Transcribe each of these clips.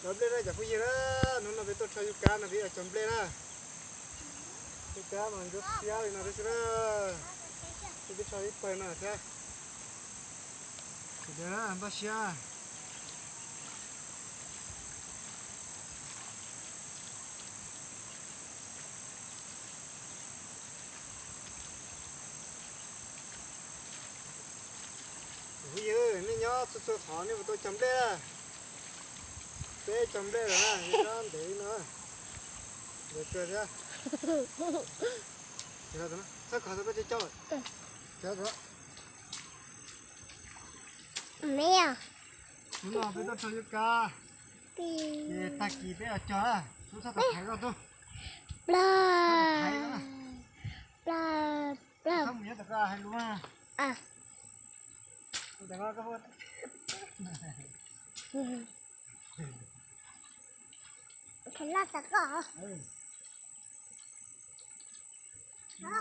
Cog nplej na cov phooj ywg na, hnub no peb tuaj rho yub kab no peb yuav cog nplej na. Yub kab mas ntsuab xiab li no thiab xwb na. Peb twb rho ib pawg no thiab. Npaj siab. Phooj ywg, nej nyob txhua txhua qhov nej puas tau cog nplej? Peb cog nplej lawm na, ntev no. Ntev kawg thiab. Txhob kov, txhob kov, cog. Hnub no peb tuaj rho yub kab, ces tag kis peb yuav cog na. Tub txhob tau thaiv koj tub. Txhob mus nyob tom koj hais lus na. Hnub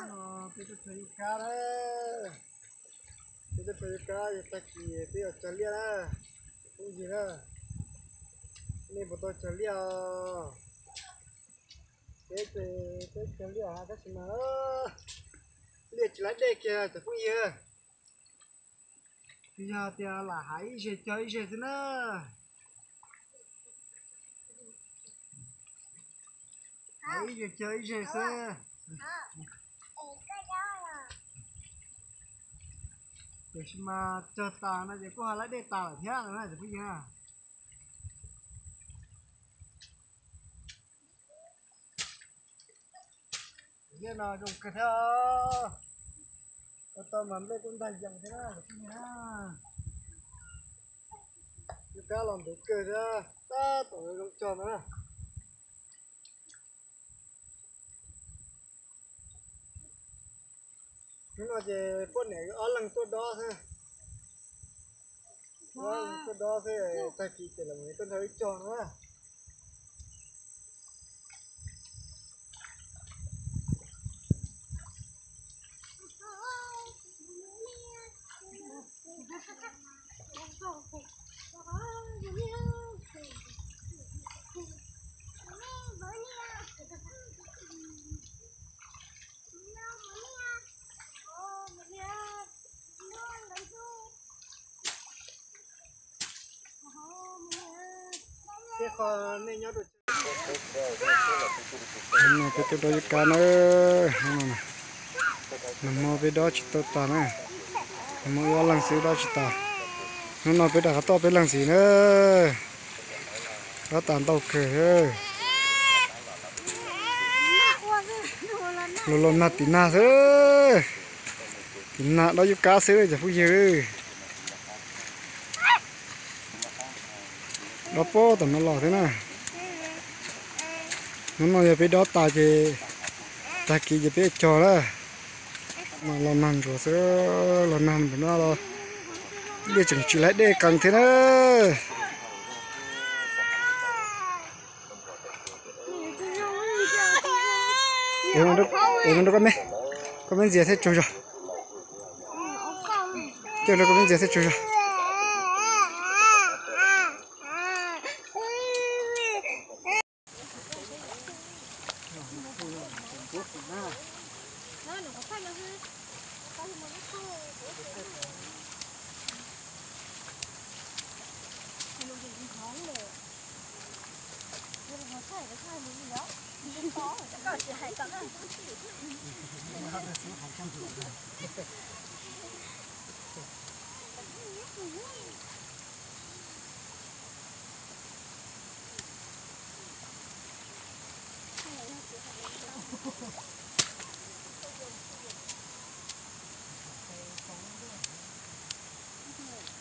no peb tuaj rho yub kab na. Peb tuaj rho yub kab, tag kis peb yuav cog liaj na. Phooj ywg na, nej puas tau cog liaj os? Peb ces peb cog liaj tab sis mas liaj tsis laib dej kiag cov phooj ywg. Yog tias lam hais ib zeg cog ib zeg xwb na. Hais ib zeg cog ib zeg xwb. Tiam sis mas cog tas no ces kuj ho laib dej tas lawm thiab no na cov phooj ywg na. Liaj no zoo kawg thiab. Ua tau mas nplej kuj ntag yees thiab na cov phooj ywg na. Yub kab los ntev kawg thiab, tab tom zoo cog no na. Hnub no ces poj niam ob leeg tuaj dob xwb. Ob leeg tuaj dob xwb, tag kis ces lawv mam tuaj nrog wb cog no na. Tej qho nej nyob rau no peb tuaj dob yub kab na. Nag hmo peb dob tsis tau tas na. Nag hmo wb ob leeg xwb dob tsis tas. Hnub no peb rov qab tuaj peb leeg ntxiv na. Dob tas ntau kawg. Los los nag tim nag xwb. Tim nag dob yub kab xwb cov phooj ywg. Dob puag tom no los thiab na. Hnub no yog peb dob tas ces tag kis ces peb cog na. Los nag ntsuav xwb, los nag ntawm no los liaj tseem tsis laib dej qees thiab na. Ev no rau koj me, koj me ntxias thiaj tsaug zog. Coj rau koj me ntxias thiaj tsaug zog.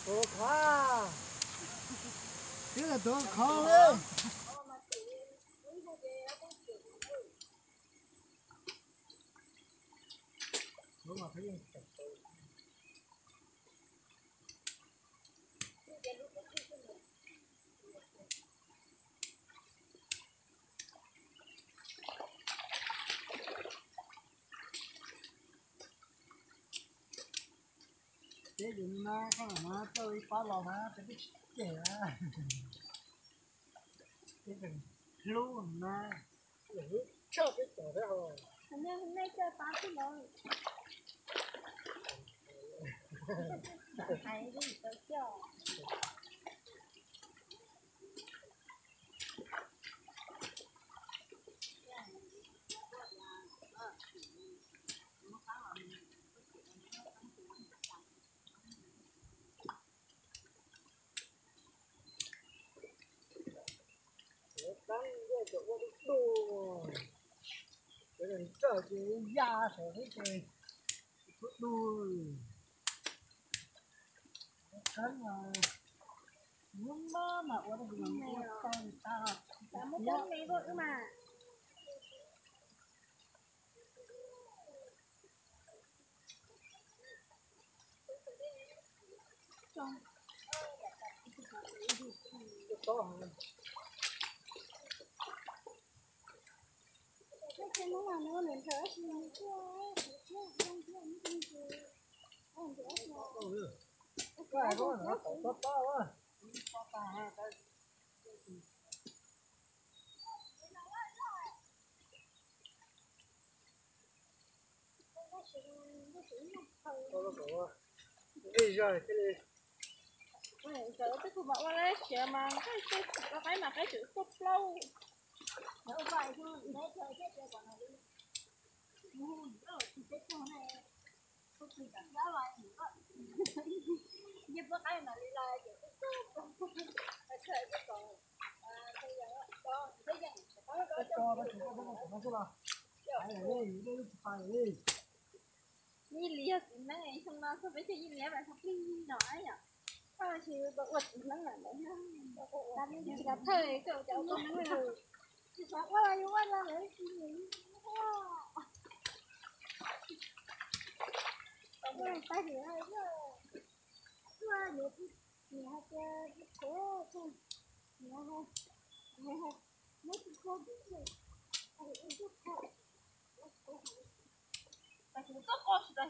Tuav khov. Twb tuav khov li. Peb yus na, koj mam no coj ib pab los mas peb twb tsis cem na. Hlub na, hlub tshaj peb cov thiab hos. Nej coj pab xwb los. Hais li tau coj. Qab ua cov ua dub dub, cov tsawg ces ya saum xwb ces tsis tshua dub. Qab no muab mab mas ua tau tau tag. Muab me ua wb mas. Ntawd twb kuv mam ua lawm siav mas nqaij tej tsis tau qaib mas qaib tseem tuaj plaub. Yij Lis yog txiv neeb xyoo no txog peb caug Yij Lis mas txog plig no yom. Koj tsis ua txiv neeb lawm ntawd, tsis kav thawj koj ua txiv neeb lawm. Tsis xav ua los yus ua los lawv tsis nyiam yus ua. Ua tag lawm, ua niam, niam hais tias ua khuav, niam hais, niam hais muab tsis khuav, txoj qos tsis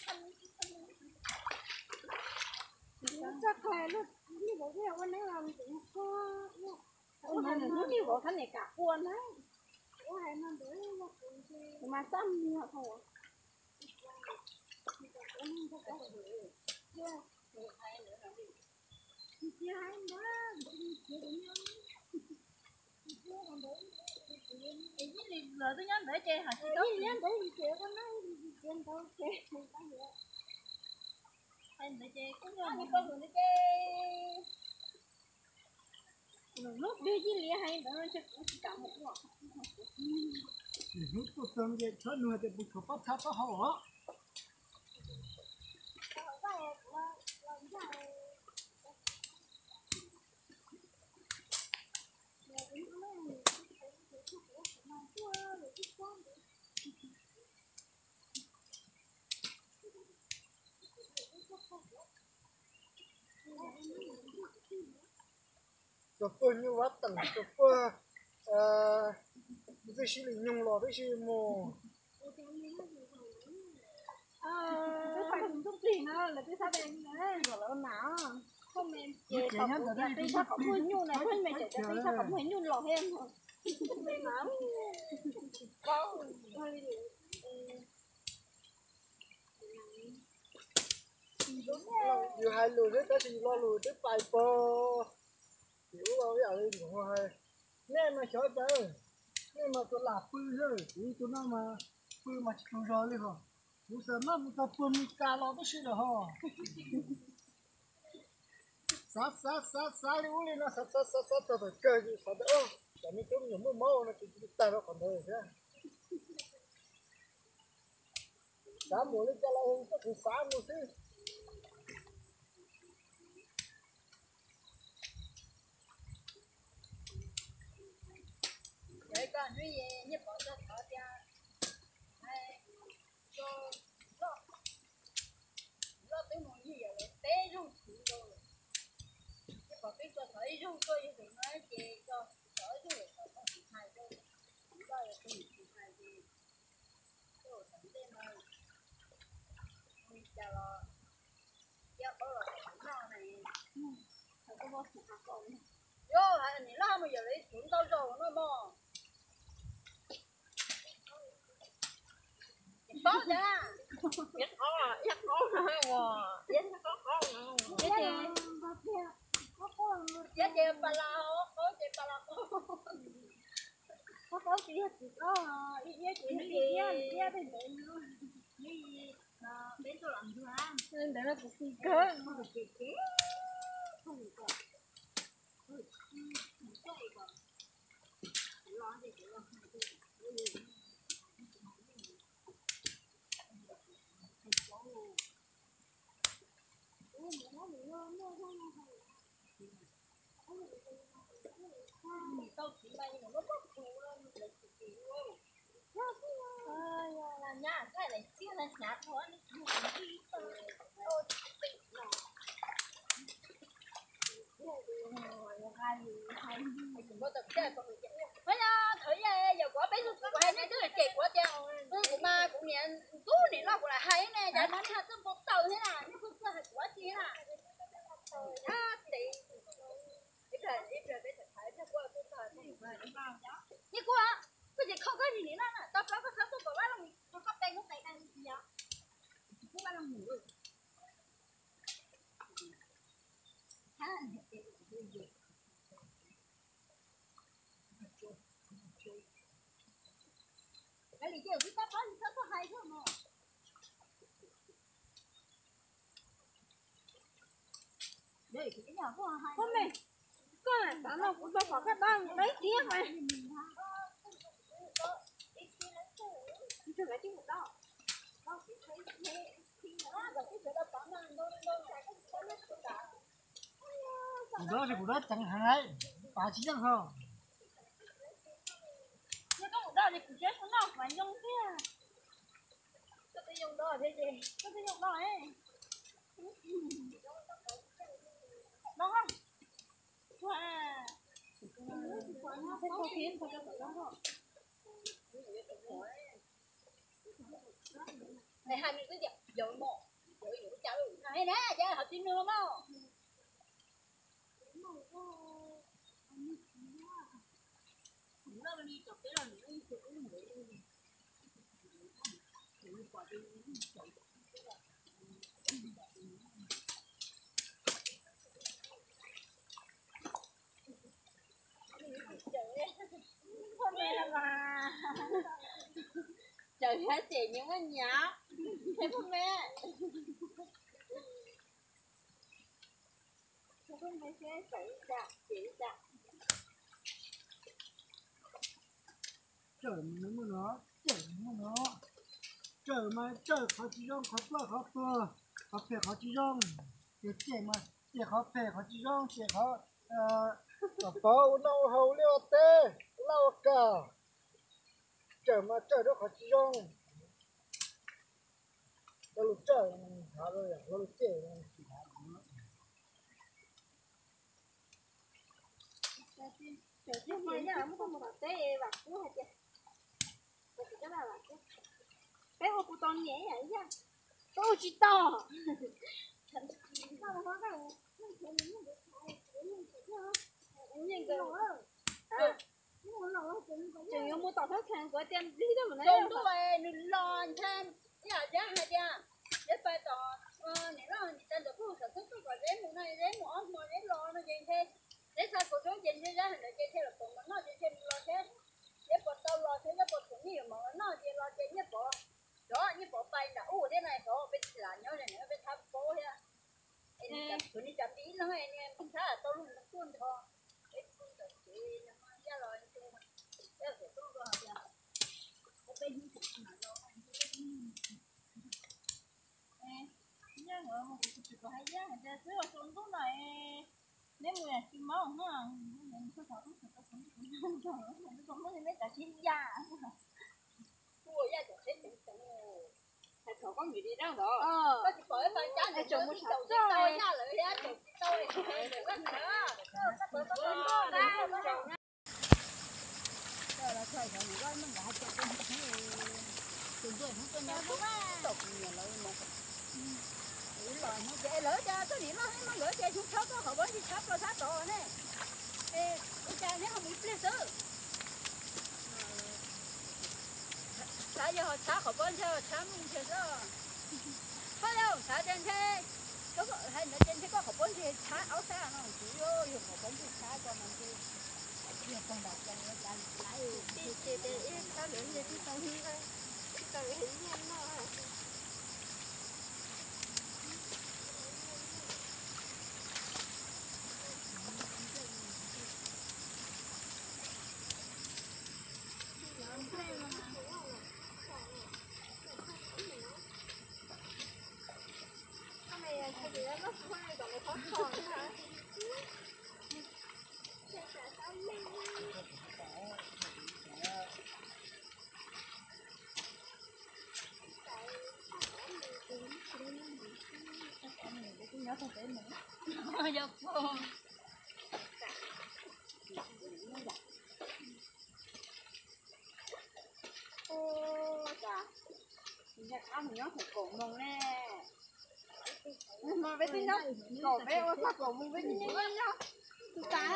tau, txoj qos lub, lub vauv ua neeb los ua hnub ib vauv thab niam kam ua na. Ua hais no ntawd mas txaj muag tau. Lawv twb nyob ntawd ces hais tsis tau. Ib lis nyob ntawd ces hais tsis tau ces hais ntawd ces kuj yog mus koj mus ntawd ces lub twg Yij Lis hais ntawd ces kuv tsis kam mus ua. Hnub tuaj txog ces txhob nug tias puas tshuav pob txha pob hau os. Tsuas puag nyuj vab teem, tsuas puag ntxwj sib li nyoog los tib si mus. Ntxub plig no lawv twb sab de kom lawv nas. Qhov me ces tau kuv tias peb sab kom muag nyuj na, qhov me ces tias peb sab kom muag nyuj los thiab. Yus hais lus xwb tab sis yus lo lus twb pais pog. Ces ub, ib yam li ntxoov hais, nej mas xyov cas, nej mas tus lam pw xwb, kuv tus no mas pw mas tsis tsaug zog li hos. Kuv xav maj mus txog puag Mes Kas los tib si lawm hos. Xav xav xav xav li ub li no, xav xav xav xav txog thaum kawg ces xav tias, o, cov me tub me nyuam muaj mob no ces cia li tag rau qhov ntawd thiab. Xav mus li cas los hu koj kuv xav mus xwb. Yog ib txoj hnub es Nyiaj Pov txog thov tias, loj, loj twb mus yig yawm lawv peb zaug txwv nkaus lawm. Nyiaj Pov twb tso xov ib zaug tuaj yug tus no ces tso xov ib zaug lawm kom tsis hais rau, loj yog tus tsis hais ces txog tom ntej no li cas los thiab paub los noj ne. Yog nim loj mus yawm lawv txwv ntau Iab qaub, iab qaub no, iab qaub qaub no. Iab ces, iab ces pas las qaub ces pas las qaub. Qaub qaub ces yog txiv qaub, iab iab ces yog iab iab, iab tej ntawd no. Peb tuaj los ntawd, ntawd no kuv xis kawg. Ua yog thaum ub yog kuv ob peb tug kuv hais nej twb cem kuv tias, kuv mas kuv niam ntxub nim no kuv lam hais ne, cas mas nej twb npau taws thiab na, nej kuj txawj hais kuv dab tsi na. Ab, tes, nej kuj, kuj ces kho koj nim no na, tau plaub koj txhob tuaj kom vaj loog, koj pe koj tes, Koj me, koj xav no kuv tau pom koj dab mus dab thiab mas. Kuv dab ces kuv dab ceev heev lauj, pav tsis yeej ho. Yog koj mus dab ces kuv siab noj mas yoo tiag. Koj twb yoo dab thiab ces, koj twb yoo dab. No, hais nws twb tias yawg mos, yawg yawg cas hauv tsis nws mos. Cawm thiab ces nyias muaj nyias, thiab phooj me. Tsawm mas nws muaj no, tsawm nws muaj no. Tsawm mas tsawm qhov tsis zoo, qhov ploj qhov tuag, qhov phem qhov tsis zoo. Ces cem mas cem qhov phem qhov tsis zoo, cem qhov kom pov ua noj ua haus liaj ua teb, ua laj ua kam. Tsawm mas tsawm rau qhov tsis zoo. Lo lus tsawm hav, lo lus cem tsis hav. Peb ua kuv tau niam ib yam, koj ua tsis tau. Tseem yuav mus tom thab khees kuv tias nws los ntshai, ib yam thiab hais tias, Zeb pais tom niam loj niam tais ntawm kuj xav xub tuaj kom Zeb mus no, Zeb mus ob hmo Zeb los no ces ntshe Zeb xa kuv xub ces ntshe Zeb hais ntawd ces ntshe los tom mov noj ces ntshe mus los thiab. Zeb puas tau los thiab Zeb puas tshuav nyiaj yuav mov los noj ces los ces Nyiaj Pov, cov Nyiaj Pov pais nram ub thiab na, cov peb tsis lam nyob li na peb thab paub thiab. Es tshuav nej cov nti ib leeg es niag nplooj ntshav tau luag tuaj nrho, peb kuj ntawm kev niag Hmoob Yaj los ntshe, Yaj txawm tuaj nrog hais tias, peb hnub tsis mam los, nyob mus kuv tsis kom hais Yaj hais tias twb los tsaus ntuj no es neb mus yam tsis maub na, txog thaum ub txog tau tsaus ntuj, tsaus ntuj neb txawm tsis ya. Kuj ua Yaj cov tsheb ceev ceev, hais thaum koj nkim di dab ntawd, koj tsis pom ib pab cab ntawd tseem mus tsis tau Yaj lawm thiab, tseem tsis tau li. Lawv tias txoj nim loj no nkawd ces txhob txhab plaws txhab tod ne. Es ua cas neb ho mus ib pliag xwb? Txhab yog ho txhab qhov pob ntseg ho txhab mus ntseg xwb. Ho yog xav tias ntshe, hais ntawd ces ntshe koj qhov pob ntseg tshab aub sab no, kuv yog qhov pob ntseg tshab ko no ntshe, yog tag nrho ces ib tshab ntawd ntshe tsis tau nyiaj, tsis tau nyiaj noj. Ua cas, nyob thaum kaum moos ne, peb twb nyob kaum peb ua txog kaum moos peb nyob nyob nyob, tus tas.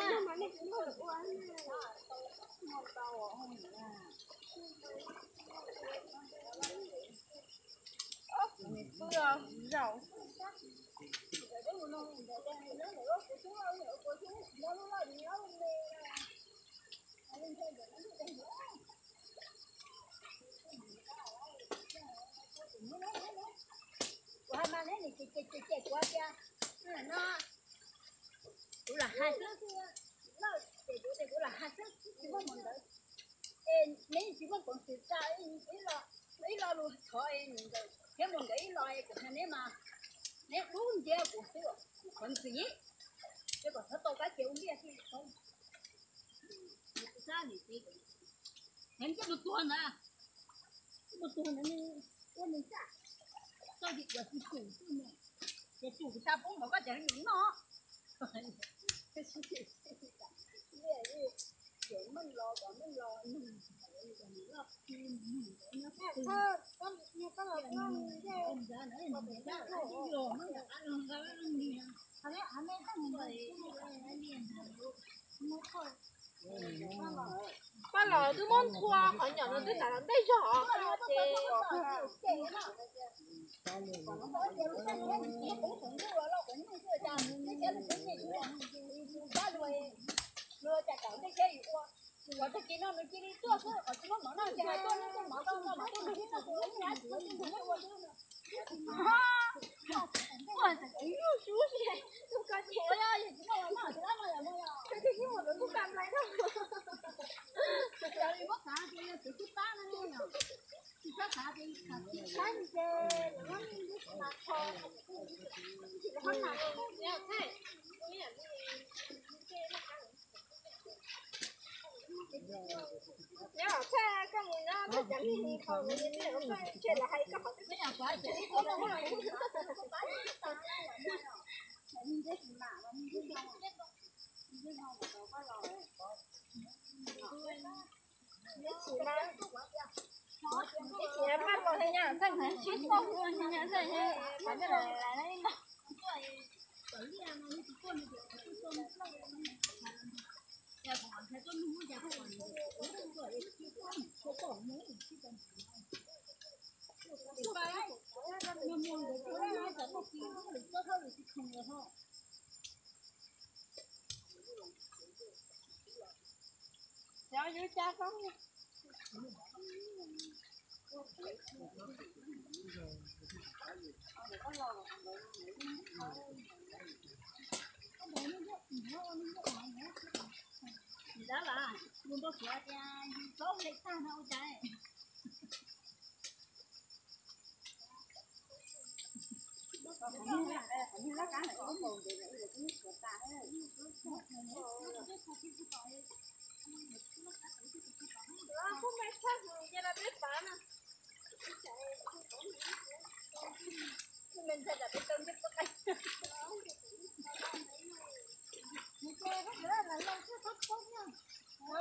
Kuv hais mas neb nim ces ces ces kuv tias no, kuv lam hais xwb, ces kuv tias kuv lam hais xwb tsis muaj mus ntawd. Es neb tsis muaj peev xwm tsa ib lo lus thov es mus ntawd thiab mus ntawd ib lo es kuv hais neb mas neb dub nciab kuv xwb, kuv qhov ntxiv ces kom txhob tau kab cia ua liaj xwb. Heev coj mus tuag ntag, coj mus tuag ntag, ua nws txaj, txoj kev uas tsis tsum xwb no, ces tsum tsis tau poob npaum koj cov me nyuam noj. Meej los kom meej los, Paj los twb muab nthua qhov nyom no twb xav los ntej zog os. Ua tag kis no nws cia li tuaj xwb, qhov tsis muaj mov noj ces hais tuaj, noj tuaj mov tau no mas tuaj nrog ib tug ua ib nyab tsis ua tsis ua ua xwb. Ua txawm yus sub si, tus ko ces ua yog tsis muaj mov noj tsis muaj mov yog muaj yog. Tus ko ces muaj tus tub ka nplai no. Cov li muab xav ces yog tus tub pab no yog. Tsis txhob xav ces yog tsis pab ces lawv muab me ntsis mas kho. Nyob txhaj koj mus nyob txhaj cov niag kho mus, nyob txhaj koj tseg los hais koj qhov twg. Ib txhis mas, ib txhis mas paj los li nyaj txhaj heev sib toj ua nyaj txhaj heev. Cov yub cab koj. Dab las, mus npau suav tias yus txob hle tag no ua cas.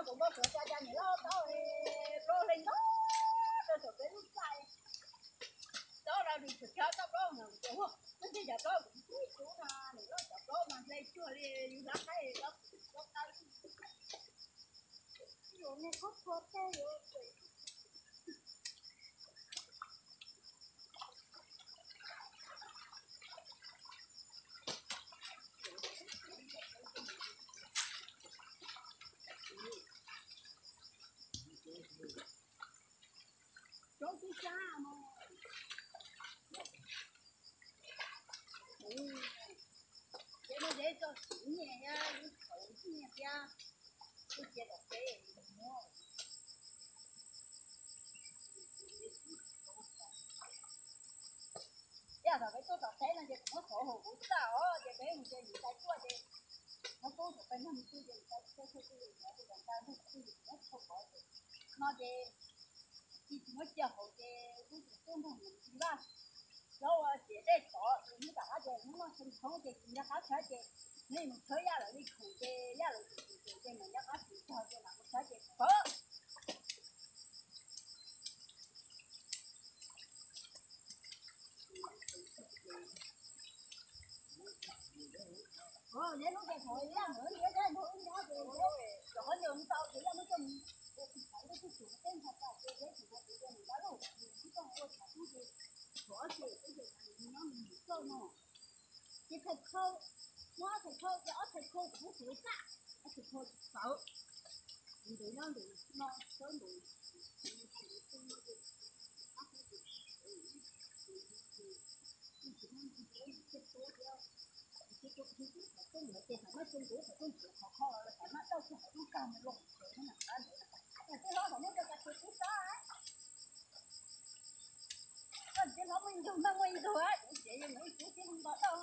Kuv muab suav tso cas niam loj tau plaub hle ntau rau saum peb lub txaj. Tau rau nws tsuas cov tau plaub no ces ua, koj ntej cov plaub kuv twb tsuv no, niam loj cov plaub mas hle cuag li yus hlab qaib plaub plaub qab. Yuav me koj txhua tej yuav. Cov tub sab no, ces no ces tso siv nyiaj, yus thaum nyiaj thiab, kuj cia tom teb. Yog thaum peb tuaj tom teb no ces kuv muab xov hauv kuv txaj os, ces peb mus ces niam tais tuaj ces muab kub thaum peb nag mus twj ces niam tais tuaj txhua twj, niam tais tuaj tom ntag nag twj, muab txhua qhov ces no ces tsis muab cia hauv ces kuj tsis tuaj nrog niam tsis laj. Lawv ua ciam dej tod ces hnub tom qab ces hnub noj tshee thoob ces tsis nco qab tshawb ces hnub mus tshawb yaj lawv li khoom ces yaj lawv tsis khoom ces mam nco qab tsis txog ces mam mus tshawb ces pov. Ces thaj khau, muab ob thaj khau, ces ob thaj khau kuv muab kuv txaj, ob thaj khau txawv, ntawd no ntawd no txawv ntawd. Ces thaum no ces kuv qhov kho los thaum no tau txog qhov rooj kag mus los txog na, qab ntawd na. Tej hlob thaum no cov kav tub sab, koj tsis hlob muaj ib ntug, muaj ib ntug, kuv tsev yog muaj ib tug tib neeg nto tau.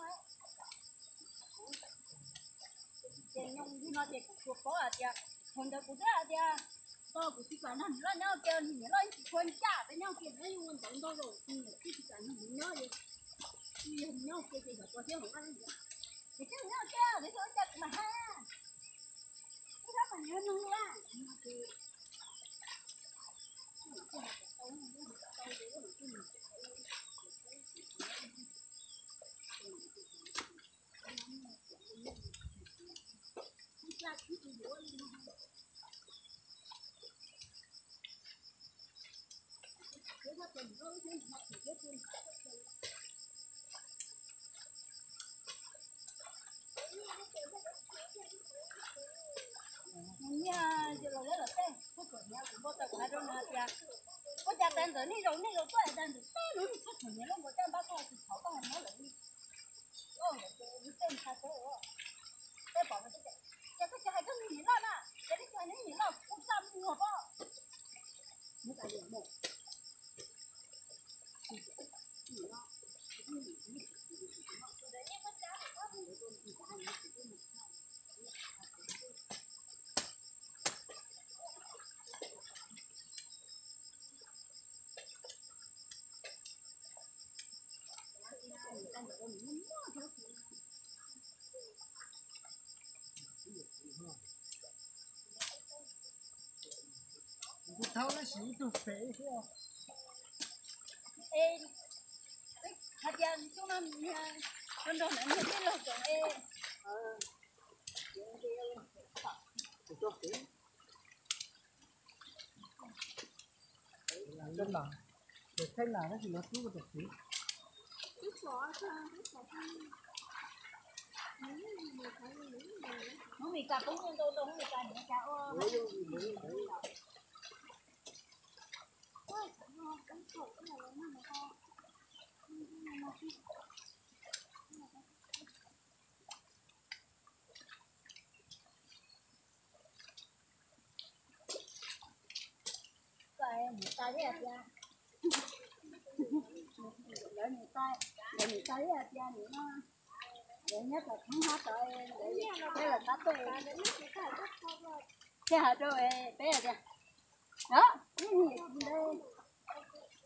Ces nyob li no ces kuv tsuas paub hais tias, thaum ntawd kuv twb hais tias, tau kuv tsis kam nrog niam loj nyob kiag, niam loj yeej tsis tshua ncaj, peb nyob kiag peb yeej ua ntawv ntau zaus, niam tij tsis kam nrog kuv nyob, yog nyob kiag ces xyov puas thiab hauv vaj thiab. Ces koj nyob kiag, tab sis ua cas kuv mam hais, tab sis mas nyob nug lawm. Nyiaj ces los lawv lawm tej, kuv kom nyiaj kuv npau taws kuv hais rau nws hais tias, ua cas tas ntawm nej zaum nej zaum tuaj tas ntawm teb lub niag txhua thaum nyiaj loj npaum caj npab koj tsis thov koj hais nyob lawm li. Koj ntawd ces lub tej ntshai teb ua, tej pom no ces, ces koj tsis hais koj niag niam loj na, ces nej tsis hais nej niam loj kuv txaj muag pob. Kuv thaub lab sim ib tug fev thiab. Es hais tias xyoo no niag, nrog nrog nws niag tij laug tsoom es, Cov no, cov tsheb no tab sis lawv hlub rau cov txiv. Hmoob Mes Kas poob nyiaj ntau ntau, hmoob Mes Kas niam cas ua. Koj niam tais thiab tias, lawv niam tais, lawv niam tais thiab tias nim no lawv nyob tom thoob hab tod, lawv peb lawv qab tuaj, thiaj hais rau peb tias, o, ib niam txiv ntawd,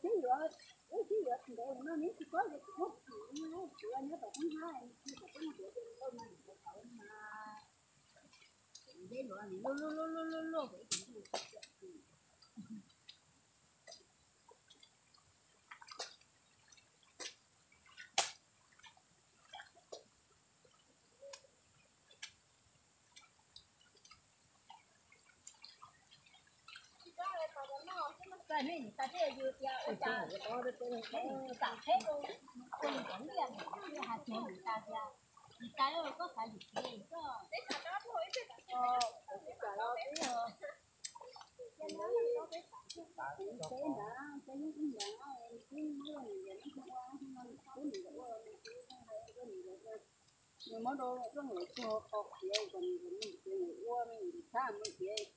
twb yuav, wb twb yuav ntev no neb tsis paub tias kuv muaj txiv, kuv nyob tom thoob hab, kuv tsis paub tias kuv muaj txiv mas, deb luag luag luag luag luag. Koj niam tais thiaj yus tias ua cas, niam tais txawm tsheb rau, ua li cov liaj, hais tias niam tais tias, niam tais koj xav yus txiv koj, o, niam tais los twb yog, cia nyob li koj peb xav. Nws muab rau rooj lawv txog qhov qhiav, kom nws ua, nws thab mus tias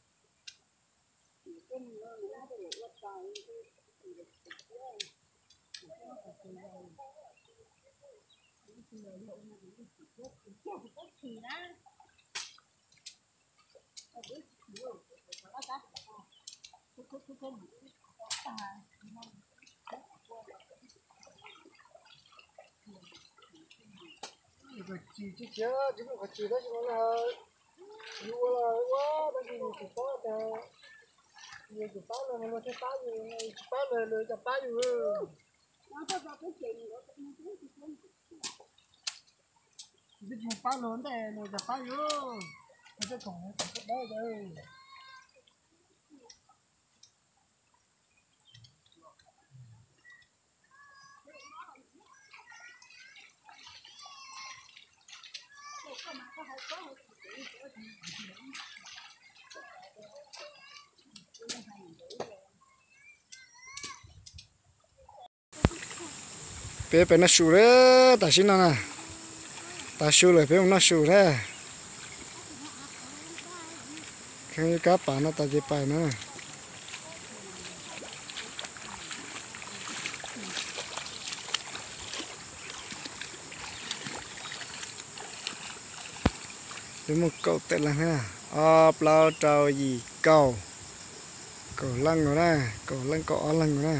nws muab rau lawv ua tag. Qhov tsis, tsis muaj qhov tsis tab sis no yus ua los ua tab sis yus tsis paub tas, yus tsis paub los luag thiaj pab yus, yus tsis paub los luag cas pab yus. Twb tsis pab luag ntej luag cas pab yus, luag tej khoom dawb. Peb pais noj su lawm tam sim no na. Tav su lawm peb mus noj su na. Kheev ib kab pas no tas ces pais na. Peb muaj kaum tawm leej na, ob plaub rau yim kaum, kaum leej nkaus na, kaum leej kaum ob leeg nkaus na.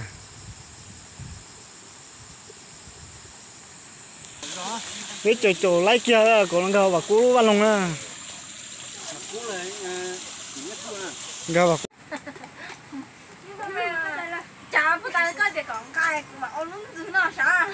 Peb caum caum laib kiag kom nkag Vam Kub vaj loog na. Nkag Vam Kub. Cas puag ta koj tias kom nqa kuv mam ua lub ntxwg no sav.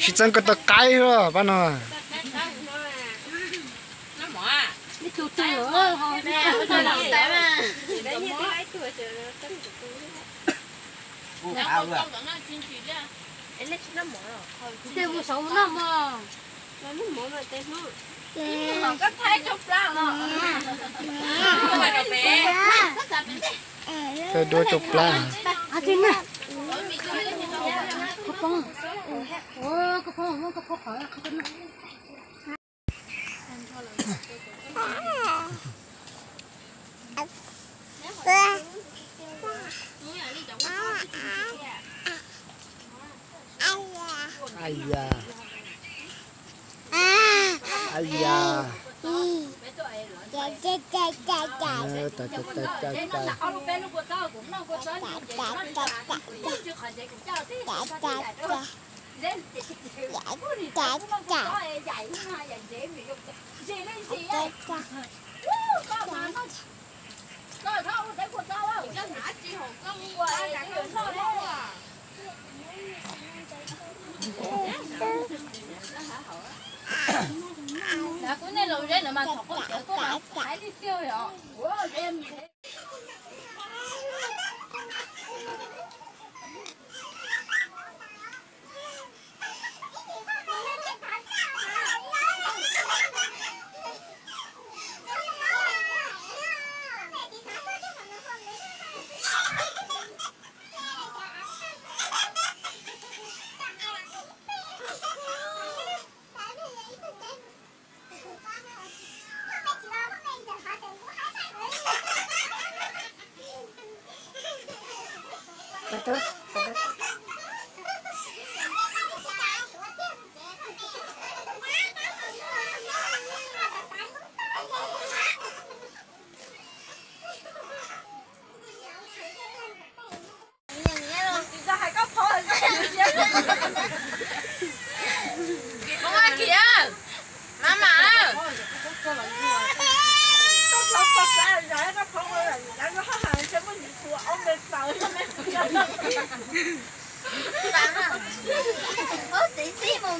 Sib txeeb koj tau qaib pab no. Tej duab cov plab. Ai ya. Ai ya.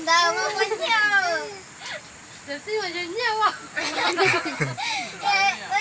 Ntawd ua nyiaj. Tam sim ua nyiaj ua. Ua